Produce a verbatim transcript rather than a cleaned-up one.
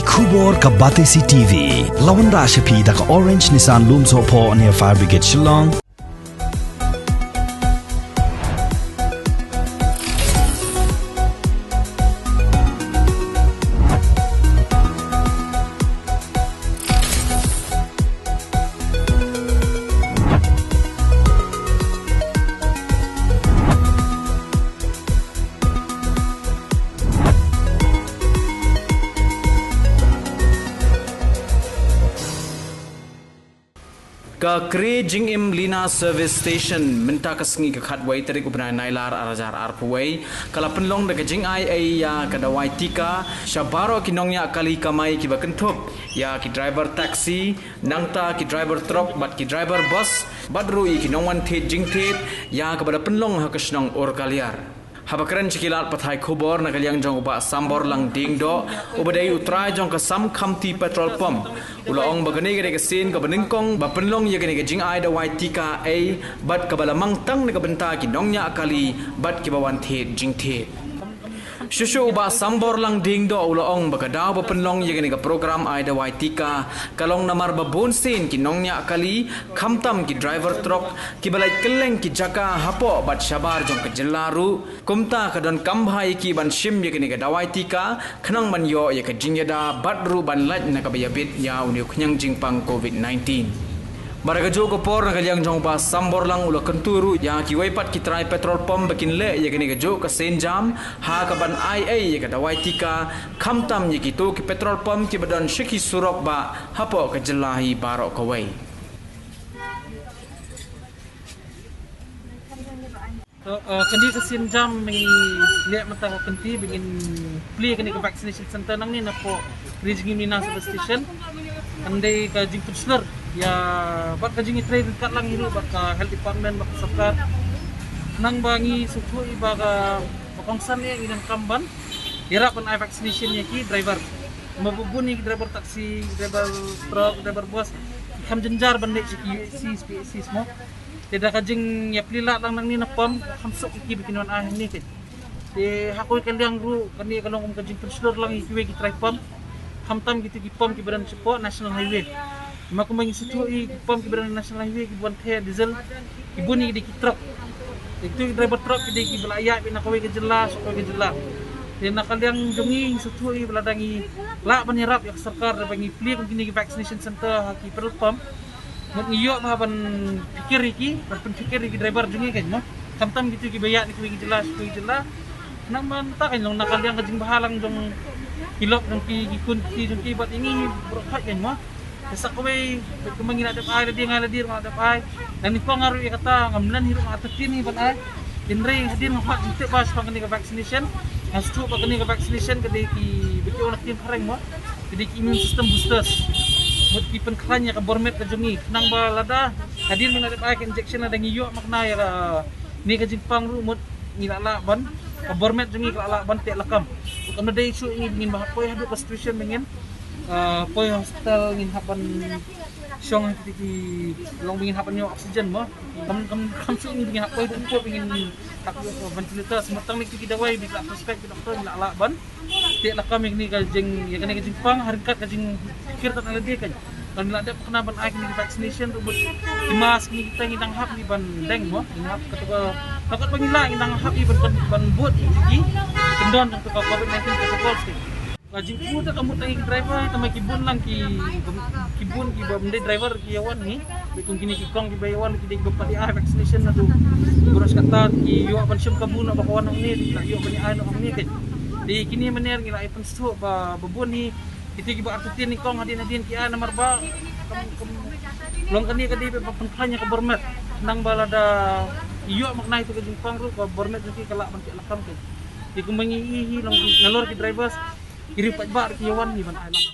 Khubor ka Batesi T V. La wanrah sha phi da ka Orange Nissan Lumsohphoh near Fire Brigade Shillong. Ka Kre Jingim Lina Service Station mynta ka sngi ka khatwei tarik u bnai Nailar ar hajar arphew wei ka la pynlong da ka jingai ei ïa ka dawai tika sha baroh ki nongñiah kali kamai kiba kynthup ïa ki driver taxi, nangta ki driver truck bad ki driver bus, bad ruh ïa ki nongwan thied jingthied ïa kaba la pynlong ha ka shnong Urkaliar. Haba kren sha ki lad pathai khubor na ka liang jong u Bah Samborlang Diengdoh, uba dei u trai jong ka Sam Khamti Petrol Pump, u la ong ba kane ka dei ka sien kaba nyngkong ba pynlong ïa kane ka jingai dawai tika ei bad kaba la mang tang na ka bynta ki nongñiah kali bad kiba wan thied jingthied. Shuh shuh u Bah Samborlang Diengdoh u la ong ba ka daw ba pynlong ïa kane ka program ai dawai tika ka long namar ba bun sien ki nongñiah kali, khamtam ki driver truck, kiba leit kylleng ki jaka hapoh bad shabar jong ka jylla ruh, kumta ka donkam bha ïa ki ban shim ïa kane ka dawai tika khnang ban ïoh ïa ka jingïada bad ruh ban lait na kaba ïabit ïa une u khñiang jingpang covid nineteen. Bad ha kajuh ka por na ka liang jong u Bah Samborlang u la kyntu ruh ïa kiwei pat ki trai petrol pump ba kin leh ïa kane kajuh ka sienjam ha kaban ai ei ïa ka dawai tika, khamtam ïa kito ki petrol pump kiba don sha ki surok bah hapoh ka jylla hi baroh kawei. To, eh, kane ka sienjam ba ngi leh mynta ka kynti ba ngin plie kane ka vaccination center nangne napoh Kre Jingim Lina Service Station. Kan dei ka jingpynshlur ïa bad ka jingïatrei ryngkat lang hi ruh bad ka health department bad ka sorkar. Nang ba ngi sngewthuh ïa ba ka, ba kongsan ïa ngi donkam ban ïarap ban ai vaccination ïa ki driver. Ma ba bun ïa ki driver taxi, driver truck, driver bus, ki kham jynjar ban leit sha ki U H Cs, P H Cs mo. Te da ka jingïaplie lad lang nangne na pump, kham suk ïa ki ba kin wan ai hangne keiñ. Te ha kawei ka liang ruh kane ka long kum ka jingpynshlur lang ïa kiwei ki trai pump, khamtam kito ki pump kiba don shapoh National Highway. Ma kumba ngi sngewthuh ïa ki pump kiba don National Highway kiba wan theh diesel, ki bun ïa ki dei ki truck. Te kito ki driver truck ki dei kiba la ïaid beit na kawei ka jylla sha kawei ka jylla. Te na ka liang jong ngi ngi sngewthuh ïa ba lada ngi lah ban ïarap ïa ka sorkar ba ngi plie kum kine ki vaccination center ha ki petrol pump, mut ngi ïoh bha ban pyrkhat ïa ki, ban pynpyrkhat ïa ki driver jong ngi keiñ mo. Khamtam kito kiba ïaid na kiwei ki jylla sha kiwei ki jylla. Namar mynta keiñ long na ka liang ka jingbha lang jong ki lok jong ki, ki khun ki jong ki bad ïa ngi baroh kawei keiñ mo. Te sa kawei bad kumba ngi la dep ai lade ngai lade ruh nga la dep ai. Ngan ïakong nga ruh ïa kata, ngam len hi ruh nga la tip hi ban ai. Hynrei hadien nga khot jingtip ba shaphang kane ka vaccination, nga sngewthuh ba kane ka vaccination ka dei kiba ki ong na ka ktien phareng mo, ka dei ki immune system boosters. Mut ki pynkhlaiñ ïa ka bor met ka jong ngi khnang ba lada hadien ba ngi la dep ai ka injection lada ngi ïoh makna ïa kane ka jingpang ruh mut ngi la lah ban, ka bor met jong ngi ka la lah ban teh lakam. Kam dei shuh ïa ngi ba ngin ba poi haduh ka situation ba ngin, ah, poi hospital ngin hap ban shong ha kito ki long ba ngin hap ban ïoh oxygen mo. Kam, kam, kam shuh ïa ngi ba ngin hap poi ruh, poi ba ngin hap ïoh ventilator, sngewbha tang ne kito ki dawai ba la prescribe ki doktor ba la lah ban teh lakam ïa kane ka jing, ïa kane ka jingpang ha ryngkat ka jingpyrkhat na lade keiñ. Lada ngi la dep khnang ban ai kane ka vaccination ruh mut ki mask kine kita ngi dang hap hi ban deng mo, ngi hap kato ka, ka kot ba ngi lah ngi dang hap hi ban, ban, ban bud ïa ki kyndon jong kato ka covid nineteen protocols keiñ. Ka jingkyrkhu te ka mut tang ïa ki driver, tangba ki bun lang ki, ki bun kiba ym dei driver ki ïa wan hi. Bad kum kine ki kong kiba ïa wan ki dei kiba pat ïa ai vaccination naduh baroh shi katta, ki ïoh ban shim kabu na ba ka wan hangne, ki la ïoh ban ïa ai noh hangne keiñ. Te kine mynne ngi la ïa pynsngewthuh ba, ba bun hi kito kiba artatien nyngkong hadien hadien ki ai namar ba kam, kam, long kane ka dei ba pynkhlaiñ ïa ka bor met. Khnang ba lada ïoh makna ïa kata ka jingpang ruh ka bor met jong ki ka lah ban teh lakam keiñ. Te kumba ngi ïohi hi long nalor ki drivers, ki riew paidbah ruh ki ïa wan hi ban ai lang.